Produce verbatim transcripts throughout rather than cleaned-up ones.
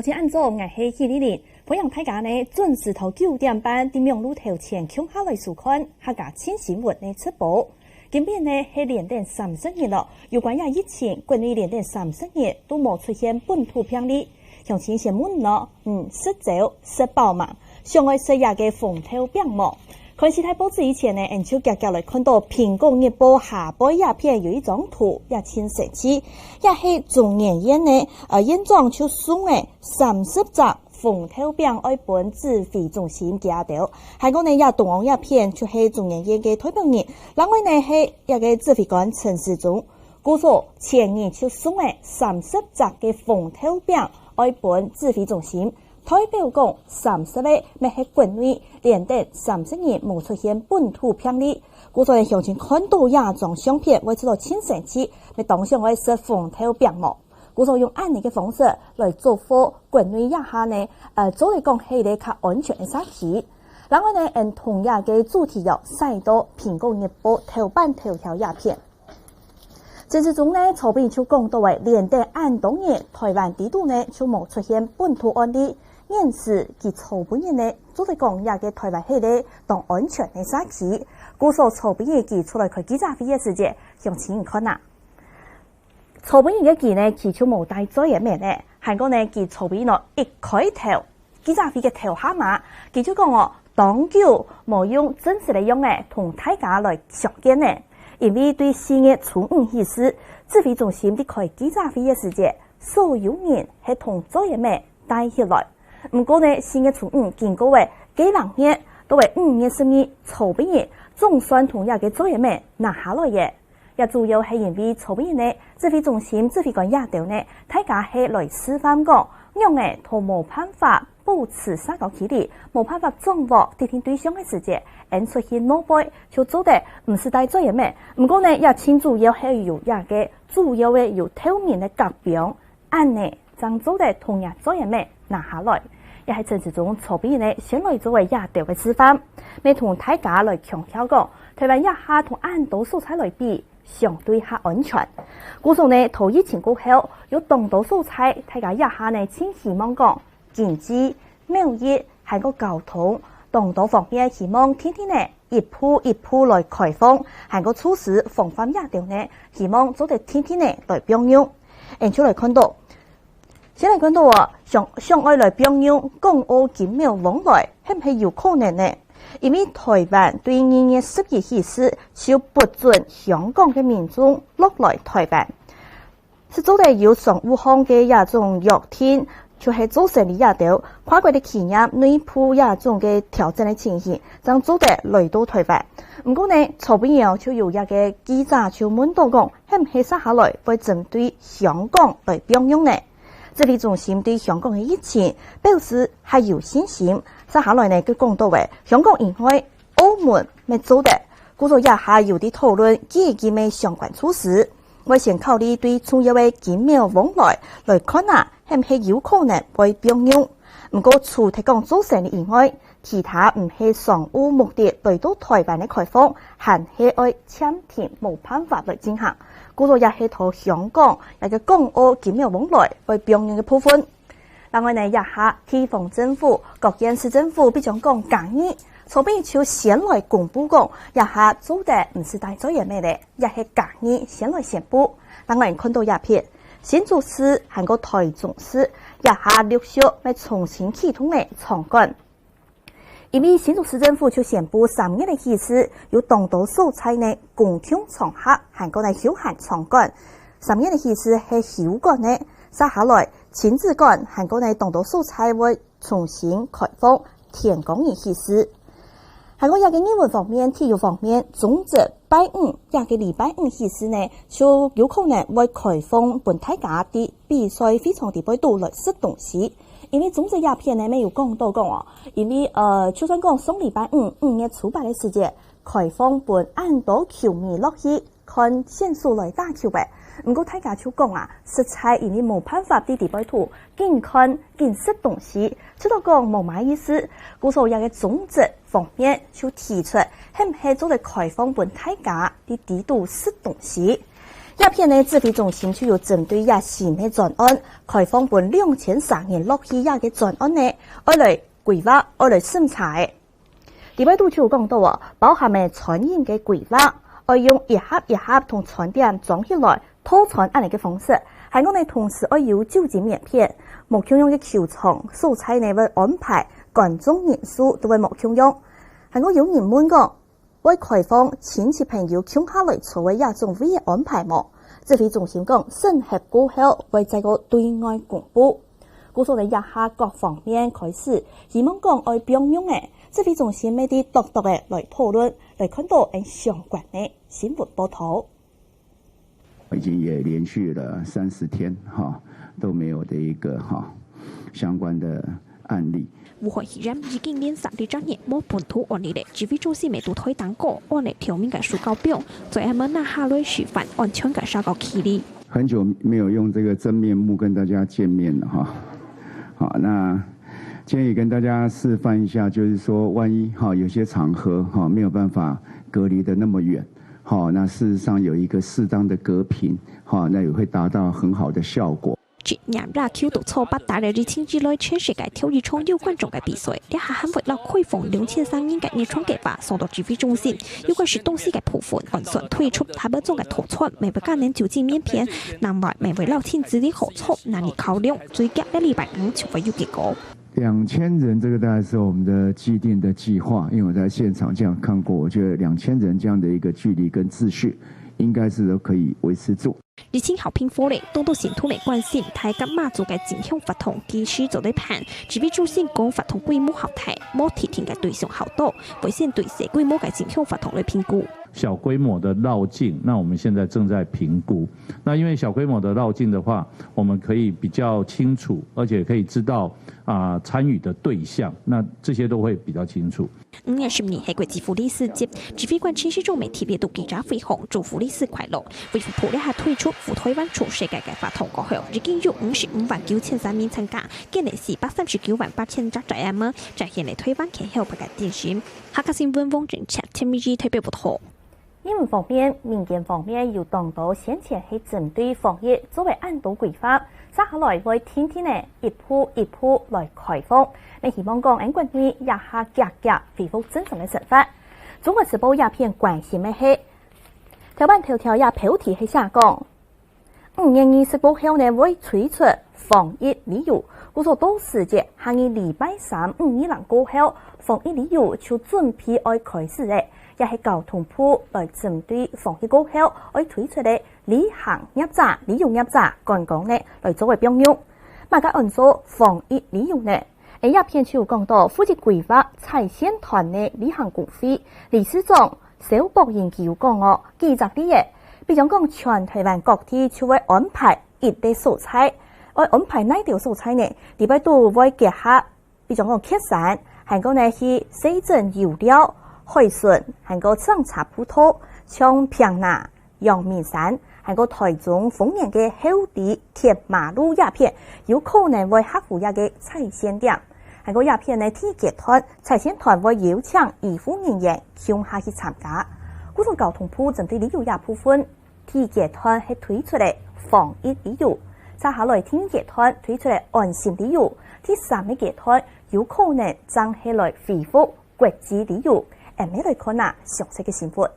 大家恁早，𠊎係許麗玲，歡迎大家呢準時到九點半，在網路頭前共下來收看客家新新聞个直播。今晡日呢係連等三十日囉，有關這疫情，國內連等三十日都無出現本土病例。鄉親先問你，嗯，食朝食飽吂？想愛食這个紅豆餅無？ 看時代報紙以前呢，𠊎就遽遽來看到蘋果日報下背這片有一張圖，也盡生趣。這係中研院呢，呃，院長就送个三十隻紅豆餅愛分指揮中心佢兜。還過呢，這中央這片就係中研院个代表人，另外呢係這个指揮官陳時中。故所前日就送个三十隻个紅豆餅愛分指揮中心。 代表講三十个乜係國內連等三十日無出現本土病例。故所鄉親看到這張相片會感覺盡生趣，乜當想愛食紅豆餅無？故所用恁呢个方式來祝福國內這下呢，呃，做得講係一個較安全个社區。另外呢，𠊎同這个主題哦，徙到蘋果日報頭版頭條這片。 陳時中呢，昨晡日就講到个，連等恁多日，臺灣裡肚呢就無出現本土案例。因此，佢昨晡日呢，做得講這个臺灣係一個當安全个社區。故所昨晡日佢出來開記者會个時節，鄉親你看啊，昨晡日个佢呢，佢就無戴嘴仔面呢，還過呢，佢昨晡日呢一開頭， 記者會个頭下嘛，佢就講哦，當久無用正式个樣仔同大家來相見呢，因為對四月初五起勢，指揮中心在開記者會个時節，所有人係同嘴仔面戴起來。毋過呢，四月初五經過个該兩日，到个五月十二昨晡日，總算同這个嘴仔面拿下來了。 也主要係因為昨晡日呢，指揮中心指揮官這兜呢，大家係來示範講，仰仔在無辦法保持社交距離，無辦法掌握特定對象个時節，𠊎出去外背就做得毋使戴嘴仔面。毋過呢，也盡主要係有這个主要个有透明个隔枋， 恁呢，正做得同若嘴仔面拿下來。也係陳時中昨晡日呢，先來做个這兜个示範，乜同大家來強調講，臺灣這下同恁多所在來比，相對較安全。故所呢，在疫情過後，有當多所在，大家這下呢，盡希望講，經濟、貿易，還過交通，當多方面希望定定呢， 一步一步來開放，還過措施防範這兜呢，希望做得定定呢來放鬆。𠊎就來看到，先來看到哦，想，想愛來放鬆港澳經貿往來，係毋係有可能呢？因為臺灣對二月十一起勢，就不准香港个民眾落來臺灣。 係做得有商務上个這種約定，就係做生理這兜，跨國个企業內部這種个調整个情形，正做得來到臺灣。毋過呢，昨晡日就有一個記者就問到講，係毋係接下來會針對香港來放鬆呢？指揮中心對香港个疫情表示還有信心，接下來呢，佢講到个，香港以外，澳門乜做得，故所這下有在討論解禁个相關措施。 會先考慮對重要个經貿往來來看啊，係毋係有可能會放鬆。毋過除忒講做生理以外，其他毋係商務目的來到臺灣个開放，還係愛暫停無辦法來進行。故所也係在香港這個港澳經貿往來會放鬆个部分。 另外呢，這下地方政府、各縣市政府，比將講嘉義，昨晡日就先來公布講，這下做得毋使戴嘴仔面了，也係嘉義先來宣布。另外看到這片，新竹市還過臺中市，這下陸續乜重新啟動了場館。 因為新竹市政府就宣布三月个起勢，有當多所在呢，公共場合還過呢休閒場館。三月个起勢係休館呢，接下來親子館還過呢當多所在會重新開放，天光日起勢。還過這個藝文方面、體育方面，中職拜五，這個禮拜五起勢呢，就有可能會開放分大家在 比賽會場裡背肚來食東西。因為中職這片呢，乜有講到講哦，因為，呃，就算講上禮拜五，五月初八个時節，開放分恁多球迷落去看選手來打球个。毋過大家就講啊，實在因為無辦法在裡背肚緊看緊食東西，知道講無麼个意思。故所這個中職方面就提出，係毋係做得開放分大家在裡肚食東西。這片呢，指揮中心就有針對這新个專案，開放分兩千儕人落去這个專案呢，愛來規劃，愛來審查个。裡背肚就有講到哦，包含个餐飲个規劃，愛用一盒一盒同餐點裝起來，套餐恁呢个方式，還講呢同時愛有酒精棉片，無共樣个球場，所在呢會安排觀眾人數都會無共樣。還講有人問講， 會開放親戚朋友共下來坐个這種位个安排無？指揮中心講，審核過後會再過對外公布。故所呢，這下各方面開始，希望講愛放鬆个，指揮中心乜在笃笃个來討論，來看到恁相關个新聞報導。 已经也连续了三十天哈都没有的一个哈相关的案例。武漢肺炎已經連續第二日無本土案例了，指揮中心乜都推動過案例調整个時間表，做恁樣拿下來示範安全个社交距離。很久没有用这个真面目跟大家见面了哈。好，那今天也跟大家示范一下，就是说，万一哈有些场合哈没有办法隔离的那么远，好，那事实上有一个适当的隔屏，好，那也会达到很好的效果。一年了，去到錯八達的疫情之內，全世界頭一場有觀眾个比賽，這下還會落開放兩千三人个入場計畫送到指揮中心。有關食東西个部分，按算推出下半種个套餐，乜會加入酒精棉片，另外乜會落停止的好處，難以考量，最急个禮拜五就會有結果。 两千人这个大概是我们的既定的计划，因为我在现场这样看过，我觉得两千人这样的一个距离跟秩序，应该是都可以维持住。疫情好平復了，當多信徒乜關心大甲媽祖个進香活動幾時做得辦，指揮中心講活動規模較大，無特定个對象較多，會先對小規模个進香活動來評估。小規模的繞境，那我们现在正在评估。那因为小规模的绕境的话，我们可以比较清楚，而且可以知道啊、参与的对象，那这些都会比较清楚。五月十二日係國際婦女節，指揮官陳時中乜特別到記者會項祝婦女節快樂。衛福部這下推出赴台灣全世界个活動過後，已經有五十五萬九千儕人參加，建立四百三十九萬八千隻隻仔，展現了台灣健康个定心。客家新聞王仁祥、陳美儀台北報導。 藝文方面，民間方面有當多先前係針對防疫做个恁多規劃，接下來會定定仔一步一步來開放。乜希望講，𫣆國人這下遽遽恢復正常个生活。中國時報這篇關心个係，頭版頭條這標題係寫講， 五月二十過後呢會推出防疫旅遊，故所到時節，下日禮拜三五二零過後，防疫旅遊就準備愛開始了。也係交通部來針對防疫過後愛推出个旅行業者、旅遊業者、觀光呢來做个放用。麼个安做防疫旅遊呢？ 這片就有講到負責規劃採線團个旅行公會理事長蕭博仁佢有講哦，舉隻例仔，比將講全台灣各地就會安排一个所在，愛安排哪兜所在呢？裡背都會結合，比將講蹶山，還過呢去細鎮遊尞、海脣，還過種茶葡萄，像坪林、 陽明山，還過台中豐原个后里鐵馬路這片，有可能會合乎這个採線點。還過這片呢，第一階段採線團會邀請醫護人員共下去參加。故所交通部針對旅遊這部分，第一階段係推出个防疫旅遊，接下來第二階段推出个安心旅遊，第三个階段有可能正係來恢復國際旅遊。𫣆俚來看啊，詳細个新聞。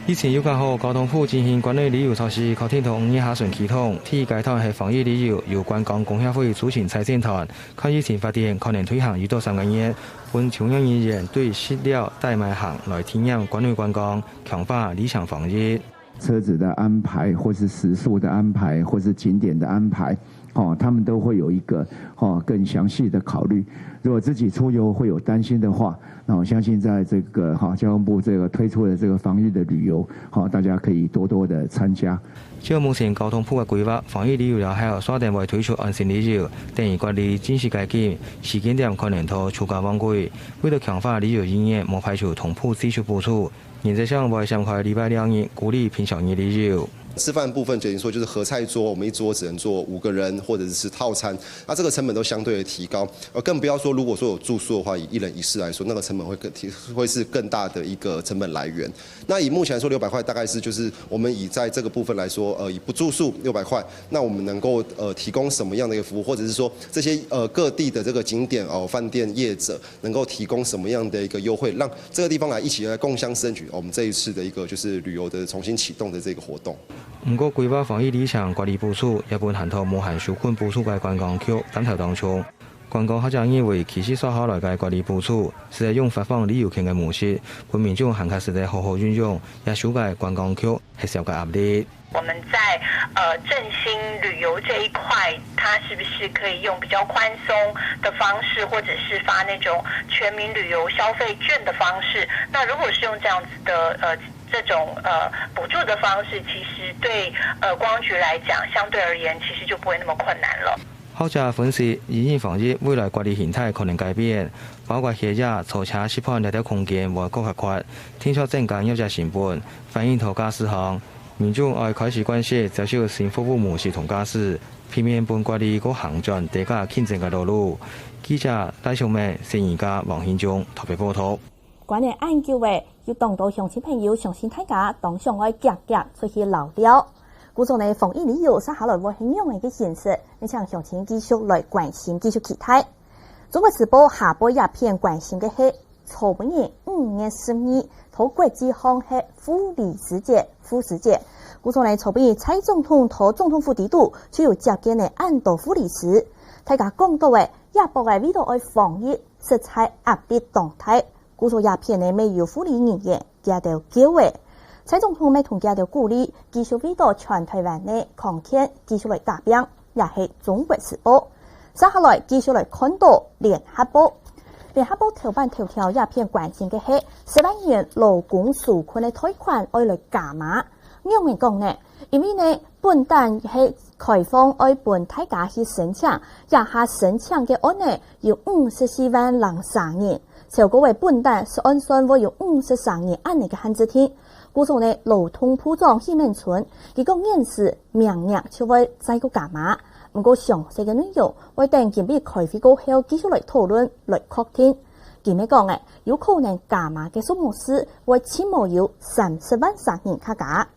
疫情又較好，交通部進行關愛旅遊措施，確定到五月下旬啟動。第一階段係防疫旅遊，有觀光工協會組成採線團，看疫情發展，可能推行二到三個月，分從業人員對食料、帶買行來體驗關愛觀光，強化旅行防疫。车子的安排，或是食宿的安排，或是景点的安排，哦，他们都会有一个哦更详细的考虑。如果自己出游会有担心的话，那我相信在这个哈交通部这个推出的这个防疫的旅游，好，大家可以多多的参加。照目前交通部个規劃，防疫旅遊了後，煞等會推出安心旅遊，等於隔離真實解禁，時間點可能拖出較往過。為了強化旅遊意願，無排除同步繼續補助。 原則上會涵蓋禮拜六日、鼓勵平常日旅遊。吃饭部分，等于说就是合菜桌，我们一桌只能坐五个人，或者是套餐，那这个成本都相对的提高。呃，更不要说如果说有住宿的话，以一人一室来说，那个成本会更提，会是更大的一个成本来源。那以目前来说，六百块大概是就是我们以在这个部分来说，呃，以不住宿六百块，那我们能够呃提供什么样的一个服务，或者是说这些呃各地的这个景点哦、饭店业者能够提供什么样的一个优惠，让这个地方来一起来共襄盛举我们这一次的一个就是旅游的重新启动的这个活动。毋過，規劃防疫旅程、隔離步數，也分限到無限受困步數个觀光區擔頭當重。觀光學者認為，其實續下來个隔離步數，係用發放旅遊券个模式，分民眾還較使得好好運用這首个觀光區核銷个壓力。我们在呃振兴旅游这一块，它是不是可以用比较宽松的方式，或者是发那种全民旅游消费券的方式？那如果是用这样子的呃这种呃补助的方式，其实对呃观光局来讲，相对而言其实就不会那么困难了。學者分析，因應防疫，未來隔離形態可能改變，包括歇業、坐車食飯這兜空間會較較闊，定著增加業者成本，反映到價數項。民眾愛開始關心接受新服務模式同價數，避免分隔離過行轉低價競爭个道路。記者賴秀梅、謝宜嘉、黃興忠特別報導。關了恁久个，有當多鄉親朋友相信大家當想愛遽遽出去遶尞。故所呢，防疫旅遊續下來會係仰仔个形式，也請鄉親繼續來關心，繼續期待。中國時報下背這篇關心个係，昨晡日五月十二，在國際上係婦離職節、婦失節。故所呢，昨晡日蔡總統在總統府底肚就有接見呢恁多婦離職。大家講到个，這駁仔為著愛防疫，實在壓力當大。 故所這片呢乜有婦離人員，佢兜噭仔。蔡總統乜同佢兜鼓勵，繼續為著全台灣呢康健繼續來打拚，這係中國時報。續下來繼續來看到聯合報。聯合報頭版頭條這片關心个係十萬元勞工紓困个貸款愛來加碼。仰仔講呢？因為呢，本旦係開放愛分大家去申請，這下申請个案呢有五十四萬零儕人。 超過个本旦係按算會有五十儕人恁仔个限制定。故所呢，勞動部長許孟春，佢講現時明年就會再過加碼，毋過詳細个內容會等今晡日開會過後繼續來討論、來確定。佢乜講仔，有可能加碼个數目字會盡無有三十萬儕人較加。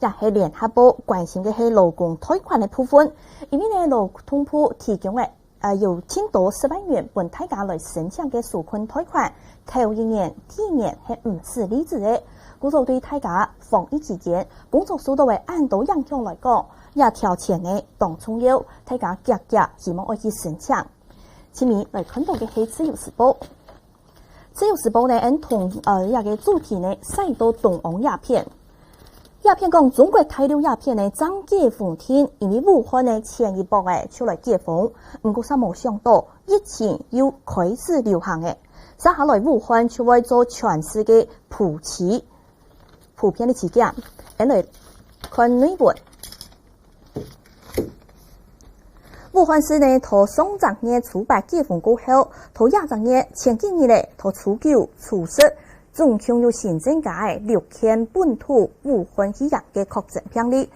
也係聯合報關心个係勞工貸款个部分，因為呢，勞動部提供个 呃，有盡多十萬元分大家來申請个紓困貸款，頭一年、第二年係毋使利子个。故所對大家防疫期間工作受到个恁多影響來講，這條錢呢當重要，大家遽遽希望愛去申請。下面來看到个係自由時報。 自由時報呢，恁同呃這个主題呢徙到東歐這片。這片講中國大陸這片呢正解封定，因為武漢呢前一駁仔就來解封，毋過煞無想到疫情又開始流行了。續下來武漢就會做全市个普期，普遍个期間。恁來看內文。 武漢市呢，在上隻月初八解封過後，在這隻月前幾日咧，在初九、初十，總共有新增加个六件本土武漢肺炎个確診病例。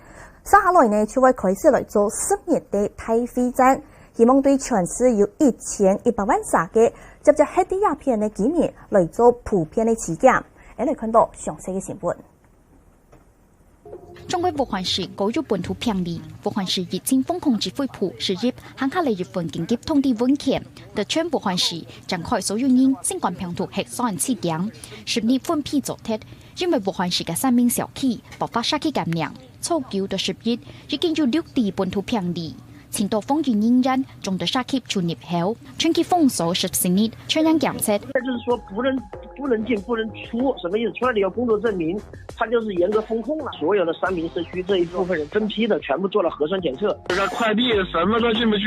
續下來呢，就會開始來做十日个大會戰，希望對全市有一千一百萬儕个接觸核地這片个居民來做普遍个篩檢。恁來看到詳細个新聞。 中國武漢市高有本土病例，武漢市疫情防控指揮部十一行下了一份緊急通知文件，得勸武漢市展開所有人新冠病毒核酸篩檢，十日分批做忒，因為武漢市个三名小區爆發社區感染，初九到十一已經有六例本土病例。 盡多防疫人員總在社區出入口，全區封鎖十四日，全員檢測。那就是说不能不能进不能出，什么意思？出来你要工作证明，它就是严格封控了。所有的三明社区这一部分人分批的全部做了核酸检测。这个快递什么都进不去，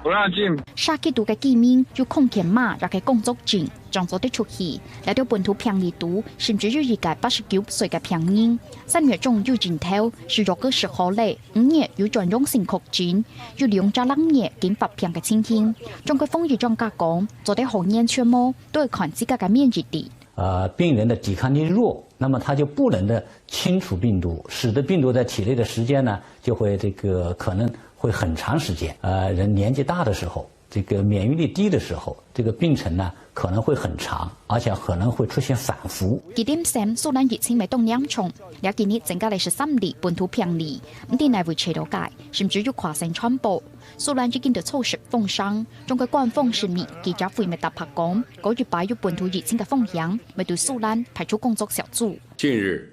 不让进。社區肚个居民有空間嘛，也个工作證，正做得出去。來到本土病例肚，甚至有一个八十九歲个病人，三月中有症頭，係約个時候咧。 五月有轉陽性確診，有兩隻零月經發病个情形。中國防疫專家講，做得好完全無，都愛看自家个免疫力。呃，病人的抵抗力弱，那么它就不能的清除病毒，使得病毒在体内的时间呢，就会这个可能会很长时间。呃，人年纪大的时候，这个免疫力低的时候，这个病程呢可能会很长，而且可能会出现反复。 Kỳ điểm xem số lần dịch bệnh tông nhiễm chồng, đã kỳ nít增加lại 十三例本土 phiang li, mtin này với chế độ cải, sim chứ yuk khóa sen chọn bộ. Số lần chỉ kinh được 抽十 phong sang, trong cái quan phong sinh mỹ, kỳ trả phủi mệt tập phạt công, có chỉ bài yuk 本土 dịch bệnh cái phong hiểm, mệt từ số lần phải chú công作小组. 近日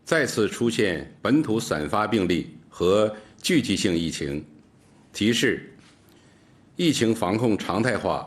再次出现本土散发病例和聚集性疫情，提示疫情防控常态化，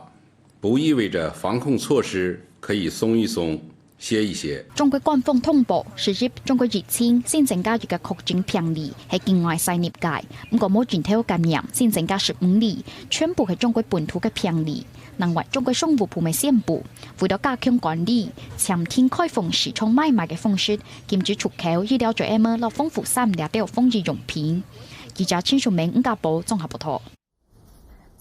不意味着防控措施可以松一松、歇一歇。 Trong cái quan phong thông báo, 十一 trong cái dịch bệnh, xin增加一个 確診 phiang li, hay kinh ngoài sai nịp cải, mù có mô trình theo cảm nhiễm, xin增加 十五 li, 全部 hay trong cái 本土 cái phiang li. Năng ngoài trong cái sông vụ phù mê xiêm bù, với đó cả khiông quản lý, chiếm thính khỏi phong 市場買賣 cái phong 式, kiểm trí trục khéo, y đeo cho em lo phong phủ sam đeo phong y dụng品. Ký giả Trịnh Xuân Minh, Nga Bố, Trong Hà Bố Thọ.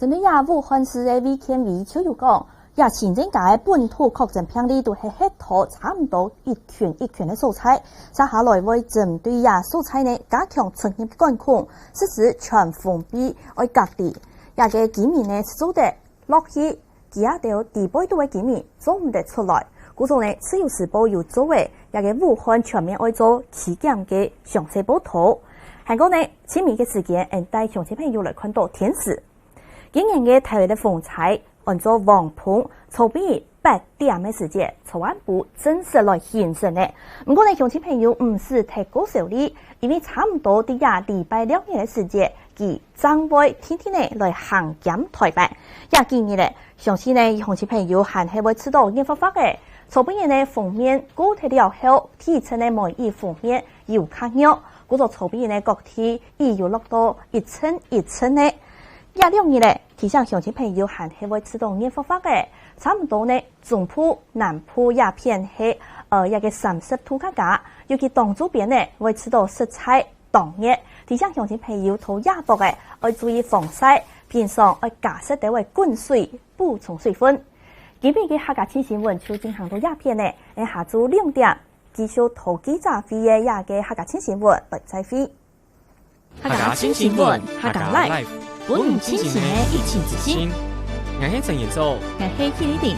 針對這武漢市个衛健委就有講，這新增加个本土確診病例都係核到差毋多一群一群个所在，接下來會針對這所在呢加強出入管控，實施全封閉愛隔離。這个居民呢做得落去，佢兜底背肚个居民做毋得出來。故所呢，自由時報有做个這个武漢全面愛做篩檢个詳細報導。還過呢，盡尾个時間，𫣆帶鄉親朋友來看到天時。 今年个大熱个風災安到黃蜂，昨晡日八點个時節，昨暗晡正式來形成了。毋過呢，鄉親朋友毋使忒過愁慮，因為差毋多在這禮拜六日个時節，佢正會定定仔來行兼臺北。這幾日呢，相信呢，鄉親朋友還係會試著熱發發个。昨晡日呢，鋒面過忒了後，地層个梅雨鋒面又較弱，故所昨晡日呢，各地雨又落到一陣一陣个。 這兩日呢，提醒鄉親朋友還係會試著熱發發个，差毋多呢，中部、南部這片係，呃，這个三十度較加，尤其東部邊呢，會試著實在當熱。提醒鄉親朋友在這駁仔，愛注意防曬，平常愛加食兜仔滾水，補充水分。今晡日个客家新新聞就進行到這片呢，𫣆下晝兩點繼續在記者會个這个客家新新聞來再會。 客家新新聞，客家life，分你清醒个疫情資訊。𠊎係陳彥祖，𠊎係許麗婷。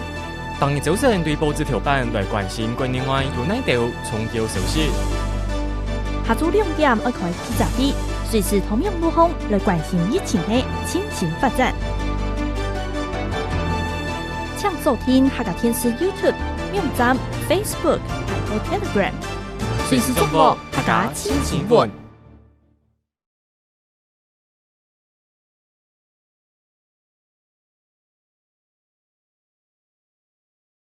逐日朝晨對報紙頭版來關心國內外有哪兜重要消息。下晝兩點愛開記者會，隨時透明路項來關心疫情个最新發展。請鎖定客家電視YouTube、網站、Facebook，還有Telegram，隨時掌握客家新新聞。